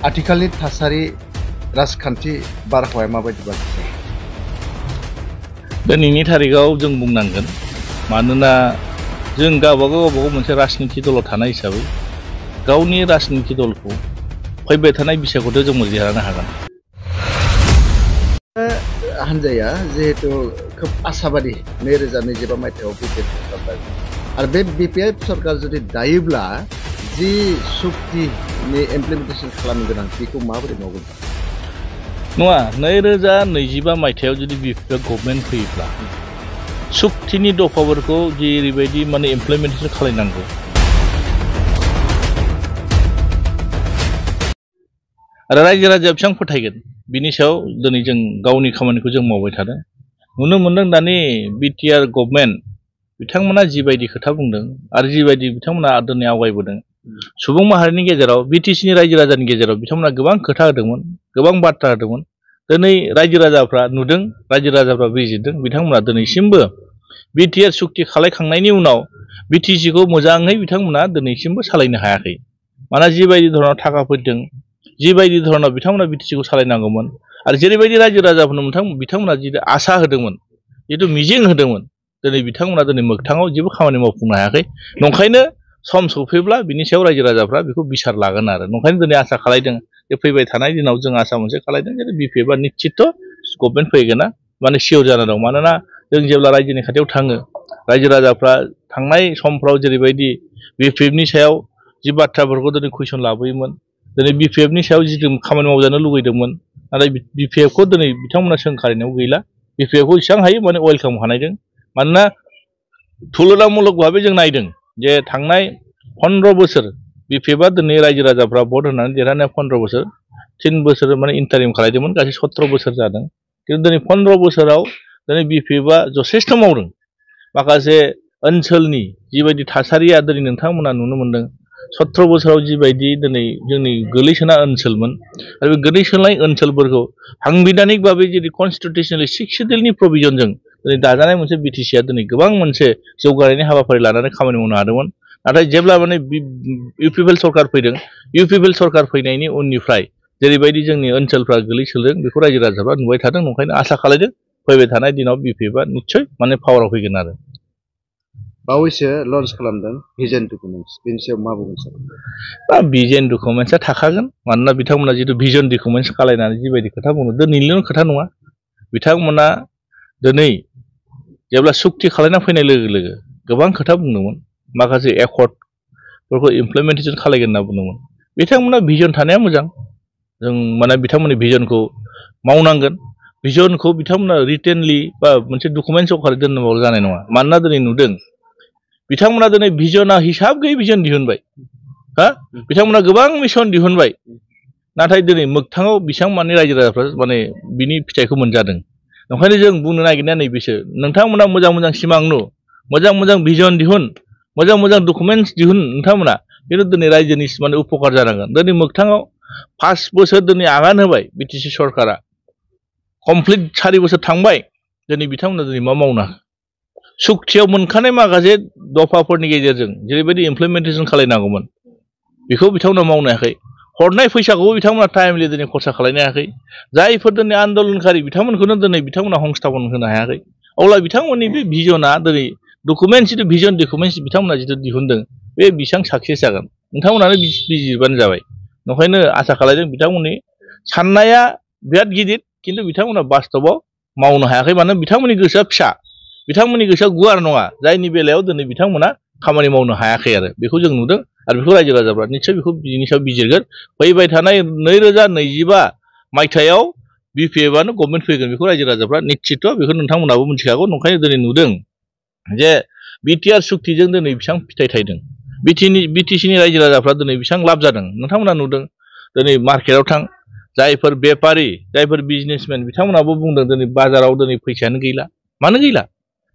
आथिखालनि थासारि राजखान्थि बारहावाया माबायदि बारहावा दिनैनि थारिखआव जों बुंनांगोन मानोना जों गावबागाव मोनसे राजनिति दलाव थानाय हिसाबै गावनि राजनिति दलखौ फैबाय थानाय बिसायख'थियाव जों देरहानो हागोन। हानजाया जिहेतु खोब आसाबादि 2025 मायथाइयाव बिपिएफ सरकार आरो बे बिपिएफ सरकार जुदि दायोब्ला जि सुक्तिनि इमप्लिमेन्टेसन खालामनो गोनां बेखौ माबोरै मावगोन? नङा, 2025 मायथाइयाव जुदि बिपिएफ गभर्नमेन्ट फैयोब्ला सुक्तिनि दफाफोरखौ जेरैबायदि माने इमप्लिमेन्टेसन खालामनांगौ आरो रायजो राजाया बेसेबां फोथायगोन बिनि सायाव दिनै जों गावनि खामानिखौ जों मावबाय थादों। नुनो मोनदों दानि बिटिआर गभर्नमेन्ट बिथांमोना जिबायदि खोथा बुंदों आरो जिबायदि बिथांमोना दिनै आवगायबोदों सुबुं माहारिनि गेजेराव बिटिसिनि रायजो राजानि गेजेराव बिथांमोना गोबां खोथा होदोंमोन, गोबां बाथ्रा होदोंमोन। दिनै रायजो राजाफ्रा नुदों, रायजो राजाफ्रा बिजिरदों, बिथांमोना दिनैसिमबो बिटिआर सुक्ति खालायखांनायनि उनाव बिटिसिखौ मोजाङै बिथांमोना दिनैसिमबो सालायनो हायाखै। मानोना जिबायदि धरनाव थाखा फैदों, जिबायदि धरनाव बिथांमोना बिटिसिखौ सालायनांगौमोन आरो जेरैबायदि रायजो राजाफोरनो बिथांमोना जितु आसा होदोंमोन, जितु मिजिं होदोंमोन, दिनै बिथांमोना दिनै मोगथाङाव जेबो खामानि मावफुंनो हायाखै। नंखायनो सम सफैब्ला बिनि सायाव रायजो राजाफ्रा बेखौ बिसार लागोन आरो नंखायनो दिनै आसा खालायदों जे फैबाय थानाय दिनाव जों आसा मोनसे खालायदों जे बिपिएफआ निश्चित गभर्नमेन्ट फैगोन ना माने सियर जाना दं। मानोना जों जेब्ला रायजोनि खाथियाव थाङो रायजो राजाफ्रा थांनाय समफ्राव जेरैबायदि बिपिएफनि सायाव जि बाथ्राफोरखौ दिनै कुइसन लाबोयोमोन, दिनै बिपिएफनि सायाव जिथु खामानि मावजानो लुगैदोंमोन नाथाय बिपिएफखौ दिनै बिथांमोना सोंखारिनायाव गैला। बिपिएफखौ जेसेबां हायो माने वेलकाम खालामदों। मानोना तुलनामूलक भाबै जों नायदों जे थांनाय 15 बोसोर बिपिएफआ दिनै रायजो राजाफ्रा भट होनानै देरहानाया 15 बोसोर 3 बोसोर माने इन्टारिम खालायदोंमोन, गासै 17 बोसोर जादों। खिन्थु दिनै 15 बोसोराव दिनै बिपिएफआ जथेस्थ मावदों। माखासे ओनसोलनि जिबायदि थासारिया दिनै नोंथांमोना नुनो मोनदों 17 बोसोराव जिबायदि दिनै जोंनि गोलैसोना ओनसोलमोन आरो बे गोलैसोनाय ओनसोलफोरखौ साংবিधानिक भाबै जेरै कनस्टिटिउसनेलि 6 शिड्यूलनि प्रभिजनजों दिनै दाजानाय मोनसे बिटिसिआ दिनै गोबां मोनसे जौगानायनि हाबाफारि लानानै खामानि मावनो हादोंमोन। नाथाय जेब्ला माने इउपिपिएल सरकार फैदों, इउपिपिएल सरकार फैनायनि उननिफ्राय जेरैबायदि जोंनि ओनसोलफ्रा गोलैसोदों बेखौ रायजो राजाफ्रा नुबाय थादों। नंखायनो आसा खालायदों फैबाय थानाय दिनाव बिपिएफआ निस्सय माने पावाराव फैगोन आरो। बावैसो लन्च खालामदों भिजन डकुमेन्ट्स, बेनि सायाव मा बुंगोन सार? भिजन डकुमेन्ट्सआ थाखागोन। मानोना बिथांमोना जितु भिजन डकुमेन्ट्स खालायनानै जिबायदि खोथा बुङो दिनैनिल' खोथा नङा। बिथांमोना दिनै जेब्ला सुक्ति खालायना फैनाय लोगो लोगो गोबां खोथा बुंदोंमोन, माखासे एकर्डफोरखौ इमप्लिमेन्टेसन खालायगोन होनना बुंदोंमोन। बिथांमोना भिजन थानाया मोजां। जों माने बिथांमोननि भिजनखौ मावनांगोन। भिजनखौ बिथांमोना रिटेनलि बा मोनसे डकुमेन्ट्स आव दोननांगौ जानाय नङा। मानोना दिनै नुदों बिथांमोना दिनै भिजना हिसाब गैयै भिजन दिहुनबाय। बिथांमोना गोबां मिशन दिहुनबाय, नाथाय दिनै मोगथाङाव बेसेबां माने रायजो राजाफ्रा माने बिनि फिथाइखौ मोनजादों। ओंखायनो जों बुंनो नागिरनाया नैबेसो, नोंथांमोना मोजां मोजां सिमां नु, मोजां मोजां भिजन दिहुन, मोजां मोजां डकुमेन्ट्स दिहुन नोंथांमोना, खिन्थु दिनै रायजोनि माने उपकार जानांगोन। दिनै मोगथाङाव 5 बोसोर दिनै आगान होबाय बिटिसि सरकारा, कमप्लिट 4 बोसोर थांबाय, दिनै बिथांमोना दिनै मा मावनो हाखो? सुक्तियाव मोनखानाय माखासे दफाफोरनि गेजेरजों जेरैबायदि इमप्लिमेन्टेसन खालायनांगौमोन बेखौ बिथांमोना मावनो हायाखै। हरनाय फैसाखौबो बिथांमोना टाइमलि दिनै खरसा खालायनो हायाखै। जायफोर दिनै आन्दोलनकारि बिथांमोनखौनो दिनै बिथांमोना संस्थापन होनो हायाखै। अब्ला बिथांमोननि बे भिजनआ दिनै डकुमेन्ट्स जितु भिजन डकुमेन्ट्स बिथांमोना जितु दिहुनदों बे बेसेबां साक्सेस जागोन नोंथांमोनानो बिजिरबानो जाबाय। ओंखायनो आसा खालायदों बिथांमोननि साननाया बिराद गिदिर, खिन्थु बिथांमोना बास्तबाव मावनो हायाखै। मानो बिथांमोननि गोसोआ फिसा, बिथांमोननि गोसोआ गुवार नङा, जायनि बेलायाव दिनै बिथांमोना खामानि मावनो हायाखै आरो बेखौ जों नुदों। आरो बेखौ रायजो राजाफ्रा निस्सय बेखौ बिनि सायाव बिजिरगोन। फैबाय थानाय 2025 मायथाइयाव बिपिएफआनो गभर्नमेन्ट फैगोन बेखौ रायजो राजाफ्रा निश्चित बेखौ नोंथांमोनाबो मिथिखागौ। नंखायनो दिनै नुदों जे बिटिआर सुक्तिजों दिनै बेसेबां फिथाइ थायदों, बिटिसिनि रायजो राजाफ्रा दिनै बेसेबां लाब जादों नोंथांमोना नुदों। दिनै मार्केटआव थां, जायफोर बेपारि, जायफोर बिजनेसमेन बिथांमोनाबो बुंदों दिनै बाजाराव दिनै फैसायानो गैला। मानो गैला?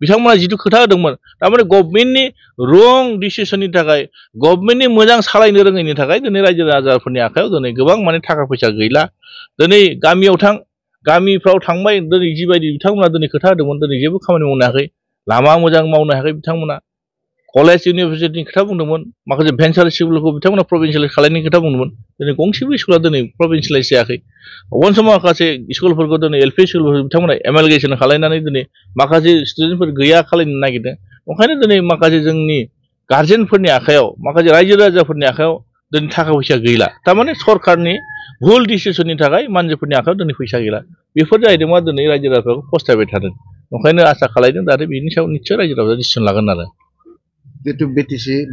बिथांमोना जितु खोथा होदोंमोन, थारमाने गभर्नमेन्टनि रं डिसिसननि थाखाय, गभर्नमेन्टनि मोजां सालायनो रोङैनि थाखाय दिनै रायजो राजाफोरनि आखायाव दिनै गोबां माने थाखा फैसा गैला। दिनै गामियाव थां, गामिफ्राव थांबाय, दिनै जिबायदि बिथांमोना दिनै खोथा होदोंमोन दिनै जेबो खामानि मावनो हायाखै। लामा मोजां मावनो हायाखै बिथांमोना, कलेज इउनिभारसिटिनि खोथा बुंदोंमोन माखासे भेन्सार स्कुलखौ बिथांमोना प्रभिन्सियेलाइज खालामनायनि खोथा बुंदोंमोन दिनै गंसेबो स्कुला दिनै प्रभिन्सियेलाइज जायाखै अन समाव माखासे स्कुलफोरखौ दिनै एलपि स्कुलफोरखौ बिथांमोना एमालगेसन खालामनानै दिनै माखासे स्टुडेन्टफोर गैया खालामनो नागिरदों ओंखायनो दिनै माखासे जोंनि गार्जेनफोरनि आखायाव माखासे रायजो राजाफोरनि आखायाव दिनै थाखा फैसा गैला थारमाने सरकारनि भुल डिसिसननि थाखाय मानसिफोरनि आखायाव दिनै फैसा गैला बेफोर जाहैदों मा दिनै रायजो राजाफोरखौ फस्थायबाय थादों ओंखायनो आसा खालामदों जाहाथे बेनि सायाव निस्सय रायजो राजाया डिसिसन लागोन आरो जितु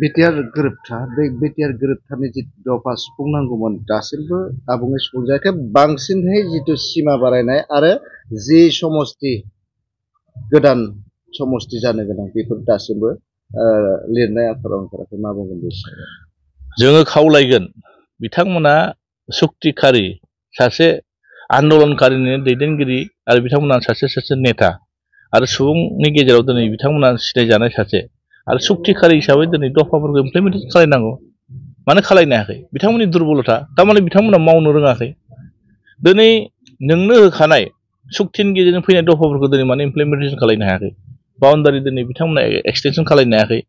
बिटिआर गोरोबथा बे बिटिआर गोरोबथानि जितु दफा सुफुंनांगौमोन दासिमबो आबुङै सुफुंजायाखै बांसिनहै जितु सिमा बारायनाय आरो जि समस्ति गोदान समस्ति जानो गोनां बेफोर दासिमबो लिरनाय आखराव ओंखाराखै मा बुंगोन बे जोङो खावलायगोन बिथांमोना सुक्तिखारि सासे आन्दलनकारिनि दैदेनगिरि आरो बिथांमोना सासे नेता आरो सुबुंनि गेजेराव दिनै बिथांमोना सिनायजानाय सासे आरो सुक्तिखारि हिसाबै दिनै दफाफोरखौ इमप्लिमेन्टेसन खालामनांगौ मानो खालामनो हायाखै बिथांमोननि दुर्बलता थारमाने बिथांमोना मावनो रोङाखै दिनै नोंनो होखानाय सुक्तिनि गेजेरजों फैनाय दफाफोरखौ दिनै माने इमप्लिमेन्टेसन खालामनो हायाखै बाउन्डारि दिनै बिथांमोना एक्सटेनसन खालामनो हायाखै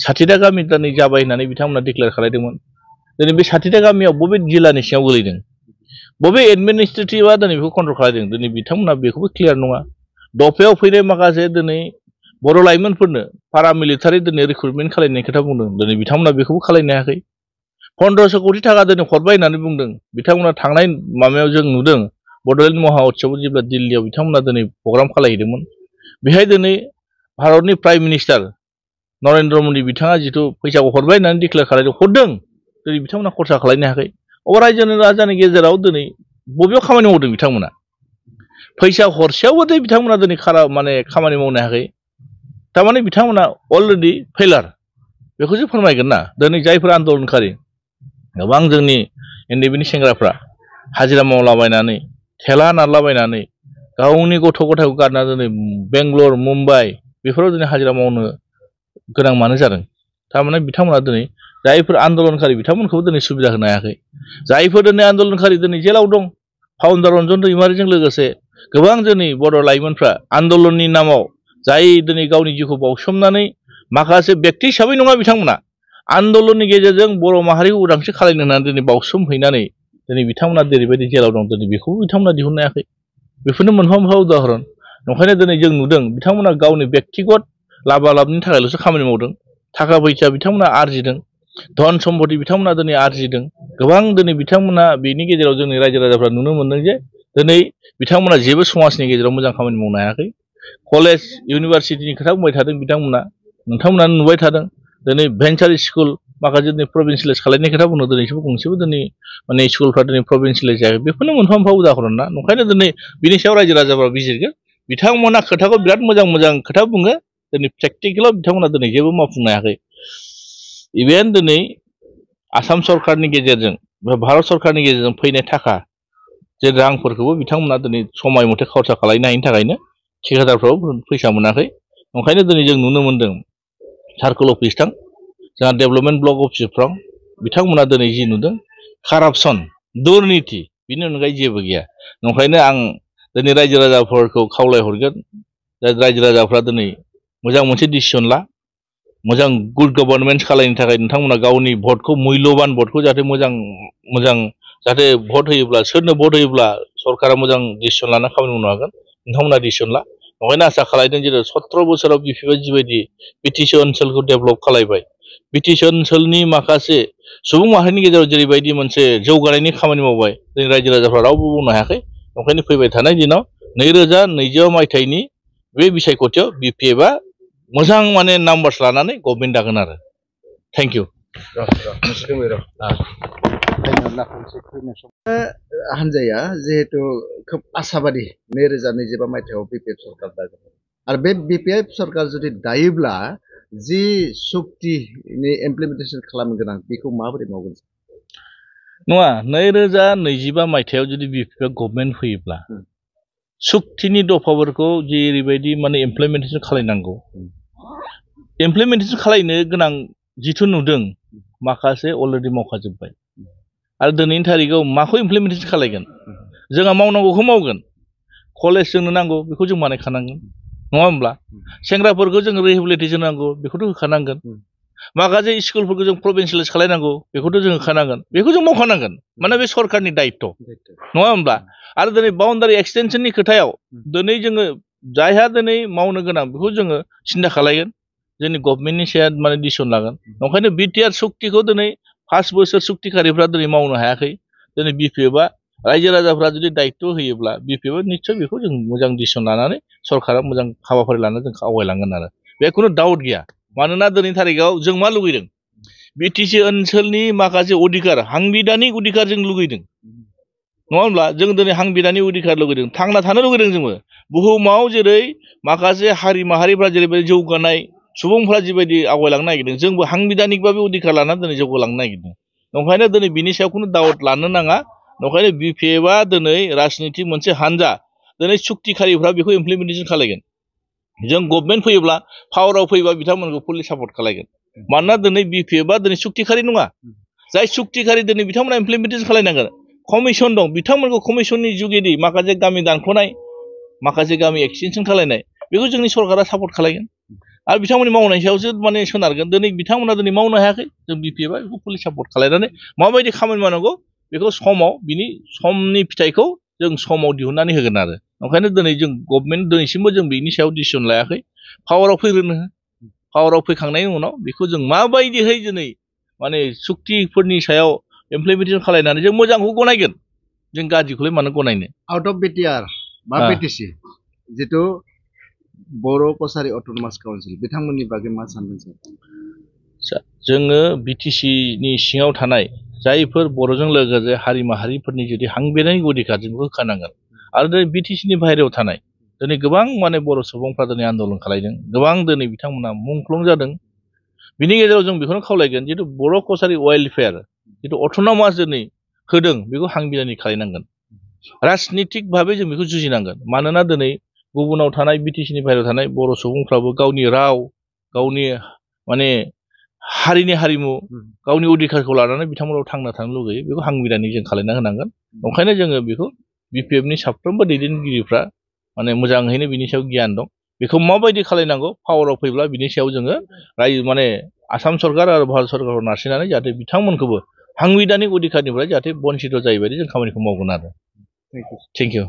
60टा गामि दिनै जाबाय होननानै बिथांमोना डिक्लेयार खालामदोंमोन दिनै बे 60टा गामियाव बबे जिल्लानि सिङाव गोलैदों बबे एडमिनिस्ट्रेटिभआ दिनै बेखौ कन्ट्रल खालामदों दिनै बिथांमोना बेखौबो क्लियार नङा दफायाव फैनाय माखासे दिनै बर' लाइमोनफोरनो पारामिलिटारि दिनै रिक्रुटमेन्ट खालामनायनि खोथा बुंदों दिनै बिथांमोना बेखौबो खालामनो हायाखै 1500 कोटि थाखा दिनै हरबाय होननानै बुंदों बिथांमोना थांनाय माबायाव जों नुदों बड'लेण्ड महा उत्सवआव जेब्ला दिल्लीयाव बिथांमोना दिनै प्रग्राम खालामहैदोंमोन बेहाय दिनै भारतनि प्राइम मिनिस्टार नरेन्द्र मदि बिथाङा जिथु फैसाखौ हरबाय होननानै डिक्लेयार खालामदों हरदों दिनै बिथांमोना खरसा खालामनो हायाखै अब्ला रायजो राजानि गेजेराव दिनै बबेयाव खामानि मावदों बिथांमोना फैसा हरसेयावबो बिथांमोना दिनै माने खामानि मावनो हायाखै थारमाने बिथांमोना अलरेडि फेलार बेखौसो फोरमायगोन ना दिनै जायफोर आन्दलनकारि गोबां जोंनि उन्दैनि सेंग्राफ्रा हाजिरा मावलाबायनानै थेला नारलाबायनानै गावनि गथ' गथायखौ गारना दिनै बेंगलर मुम्बाइ बेफोराव दिनै हाजिरा मावनो गोनां मानो जादों थारमाने बिथांमोना दिनै जायफोर आन्दलनकारि बिथांमोनखौबो दिनै सुबिदा होनो हायाखै जायफोर दिनै आन्दलनकारि दिनै जेलाव दं फाउन्डार रन्जन दैमारिजों लोगोसे गोबां जोंनि बर' लाइमोनफ्रा आन्दलननि नामाव जाय दिनै गावनि जिउखौ बावसोमनानै माखासे व्यक्ति हिसाबै नङा बिथांमोना आन्दलननि गेजेरजों बर' माहारिखौ उदांस्रि खालामनो होननानै दिनै बावसोमहैनानै दिनै बिथांमोना जेरैबायदि जेलाव दं दिनै बेखौबो बिथांमोना दिहुननो हायाखै बेफोरनो मोनफा मोनफा उदाहरन ओंखायनो दिनै जों नुदों बिथांमोना गावनि व्यक्तिगत लाबालाबनि थाखायल'सो खामानि मावदों थाखा फैसा बिथांमोना आरजिदों धन सम्पति बिथांमोना दिनै आरजिदों गोबां दिनै बिथांमोना बेनि गेजेराव जोंनि रायजो राजाफ्रा नुनो मोनदों जे दिनै बिथांमोना जेबो समाजनि गेजेराव मोजां खामानि मावनो हायाखै कलेज इउनिभारसिटिनि खोथा बुंबाय थादों बिथांमोना नोंथांमोना नुबाय थादों दिनै भेन्सार स्कुल माखासे दिनै प्रभिन्सियेलाइज खालामनायनि खोथा बुंदों दिनैसिमबो गंसेबो दिनै माने स्कुलफ्रा दिनै प्रभिन्सियेलाइज जायाखै बेफोरनो मोनफा मोनफा उदाहरन ना ओंखायनो दिनै बिनि सायाव रायजो राजाफ्रा बिजिरगोन बिथांमोना खोथाखौ बिराद मोजां खोथा बुङो दिनै प्रेक्टिकेलाव बिथांमोना दिनै जेबो मावफुंनो हायाखै इभेन दिनै आसाम सरकारनि गेजेरजों भारत सरकारनि गेजेरजों फैनाय थाखा जे रांफोरखौबो बिथांमोना दिनै समाय मथे खरसा खालामनो हायिनि थाखायनो ठेकेदारफ्राबो फैसा मोनाखै ओंखायनो दिनै जों नुनो मोनदों सार्कोल अफिसथां जोंहा डेभेलपमेन्ट ब्लक अफिसफ्राव बिथांमोना दिनै जि नुदों कारापसन दुर्निति बिनि अनगायै जेबो गैया ओंखायनो आं दिनै रायजो राजाफोरखौ खावलायहरगोन रायजो राजाफ्रा दिनै मोजां मोनसे डिसिसन ला मोजां गुड गभर्नमेन्ट खालामनो थाखाय नोंथांमोना गावनि भटखौ मुल्यबान भटखौ जाहाथे मोजां जाहाथे भट होयोब्ला सोरनो भट होयोब्ला सरकारा मोजां डिसिसन लाना खामानि मावनो हागोन नोंथांमोना डिसिसन ला ओंखायनो आसा खालामदों जेरै 17 बोसोराव जिबायदि बिटिसि ओनसोलखौ डेभेलप खालामबाय बिटिसि ओनसोलनि माखासे सुबुं माहारिनि गेजेराव जेरैबायदि मोनसे जौगानायनि खामानि मावबाय जोंनि रायजो राजाफ्रा रावबो बुंनो हायाखै ओंखायनो फैबाय थानाय दिनाव 2020 मायथाइनि बे बिसायख'थियाव बिपिएफआ मोजां माने नाम्बार्स लानानै गभर्नमेन्ट दागोन आरो थेंक इउ हानजाया जिहेतु खोब आसाबादि 2025 मायथाइयाव बिपिएफ सरकार दागोन आरो बे बिपिएफ सरकार जुदि दायोब्ला जि सुक्तिनि इमप्लिमेन्टेसन खालामनो गोनां बेखौ माबोरै मावगोन नङा 2025 मायथाइयाव जुदि बिपिएफ गभर्नमेन्ट फैयोब्ला सुक्तिनि दफाफोरखौ जेरैबायदि माने इमप्लिमेन्टेसन खालामनांगौ इमप्लिमेन्टेसन खालामनो गोनां जिथु नुदों माखासे अलरेडि मावखाजोब्बाय आरो दिनैनि थारिखआव माखौ इमप्लिमेन्टेसन खालामगोन जोंहा मावनांगौखौ मावगोन कलेज जोंनो नांगौ बेखौ जों बानायखानांगोन नङा होमब्ला सेंग्राफोरखौ जों रिहेबिलिटेसन नांगौ बेखौथ' होखानांगोन माखासे स्कुलफोरखौ जों प्रभिन्सियेलाइज खालायनांगौ बेखौथ' जों होखानांगोन बेखौ जों मावखानांगोन मानोना बे सरकारनि दायित्व नङा होमब्ला आरो दिनै बाउन्डारि एक्सटेनसननि खोथायाव दिनै जोङो जायहा दिनै मावनो गोनां बेखौ जोङो सिन्था खालायगोन जोंनि गभर्नमेन्टनि सायाव माने डिसिसन लागोन ओंखायनो बिटिआर सुक्तिखौ दिनै 5 बोसोर सुक्तिखारिफ्रा दिनै मावनो हायाखै दिनै बिपिएफआ रायजो राजाफ्रा जुदि दायित्व होयोब्ला बिपिएफआ निस्सय बेखौ जों मोजां डिसिसन लानानै सरकारा मोजां हाबाफारि लानानै जों आवगायलांगोन आरो बे खुनु डाउट गैया मानोना दिनै थारिखआव जों मा लुगैदों बिटिसि ओनसोलनि माखासे अधिकार हांबिधानिक अधिकार जों लुगैदों नङा होमब्ला जों दिनै हांबिधानिक अधिकार लुगैदों थांना थानो लुगैदों जोंबो बुहुमाव जेरै माखासे हारि माहारिफ्रा जेरैबायदि जौगानाय सुबुंफ्रा जिबायदि आवगायलांनो नागिरदों जोंबो हांबिधानिकबाबो अधिकार लानानै दिनै जौगालांनो नागिरदों ओंखायनो दिनै बिनि सायाव खुनु डाउट लानो नाङा ओंखायनो बिपिएफआ दिनै राजनिति मोनसे हानजा दिनै सुक्तिखारिफ्रा बेखौ इमप्लिमेन्टेसन खालायगोन जों गभर्नमेन्ट फैयोब्ला पावाराव फैबा बिथांमोनखौ फुलि सापर्ट खालायगोन मानोना दिनै बिपिएफआ दिनै सुक्तिखारि नङा जाय सुक्तिखारि दिनै बिथांमोना इमप्लिमेन्टेसन खालायनांगोन कमिसन दं बिथांमोनखौ कमिसननि जुगेदि माखासे गामि दानख'नाय माखासे गामि एक्सटेनसन खालायनाय बेखौ जोंनि सरकारा सापर्ट खालायगोन आरो बिथांमोननि मावनायनि सायावसो माने सोनारगोन दिनै बिथांमोना दिनै मावनो हायाखै जों बिपिएफआ बेखौ फुलि सापर्ट खालायनानै माबायदि खामानि मावनांगौ बेखौ समाव बिनि समनि फिथाइखौ जों समाव दिहुननानै होगोन आरो ओंखायनो दिनै जों गभर्नमेन्ट दिनैसिमबो जों बिनि सायाव डिसिसन लायाखै पावाराव फैग्रोनो पावाराव फैखांनायनि उनाव बेखौ जों माबायदिहै दिनै माने सुक्तिफोरनि सायाव इमप्लिमेन्टेसन खालायनानै जों मोजांखौ गनायगोन जों गाज्रिखौलाय मानो गनायनो आउट अफ बिटिआर बा बिटिसि जितु बर' कसारि अट'नमास काउन्सिल बिथांमोननि बागै मा सानदों सार जोङो बिटिसिनि सिङाव थानाय जायफोर बर'जों लोगोसे हारि माहारिफोरनि जुदि हांबिधानिक अधिकार जों बेखौ होखानांगोन आरो दिनै बिटिसिनि बाहेरायाव थानाय दिनै गोबां माने बर' सुबुंफ्रा दिनै आन्दलन खालायदों गोबां दिनै बिथांमोना मुंख्लं जादों बिनि गेजेराव जों बेखौनो खावलायगोन जितु बर' कसारि वेलफेयार जितु अट'नमास दिनै होदों बेखौ हांबिधानिक खालायनांगोन राजनितिक भाबै जों बेखौ जुजिनांगोन मानोना दिनै गुबुनाव थानाय बिटिसिनि बाहेरायाव थानाय बर' सुबुंफ्राबो गावनि राव गावनि माने हारिनि हारिमु गावनि अधिकारखौ लानानै बिथांमोनाव थांना थानो लुगैयो बेखौ हांबिधानिक जों खालायना होनांगोन ओंखायनो जोङो बेखौ बिपिएफनि साफ्रोमबो दैदेनगिरिफ्रा माने मोजाङैनो बिनि सायाव गियान दं बेखौ माबायदि खालायनांगौ पावाराव फैब्ला बिनि सायाव जोङो रायजो माने आसाम सरकार आरो भारत सरकारखौ नारसिननानै जाहाथे बिथांमोनखौबो हांबिधानिक अधिकारनिफ्राय जाहाथे बन्सित जायैबायदि जों खामानिखौ मावगोन आरो थेंक इउ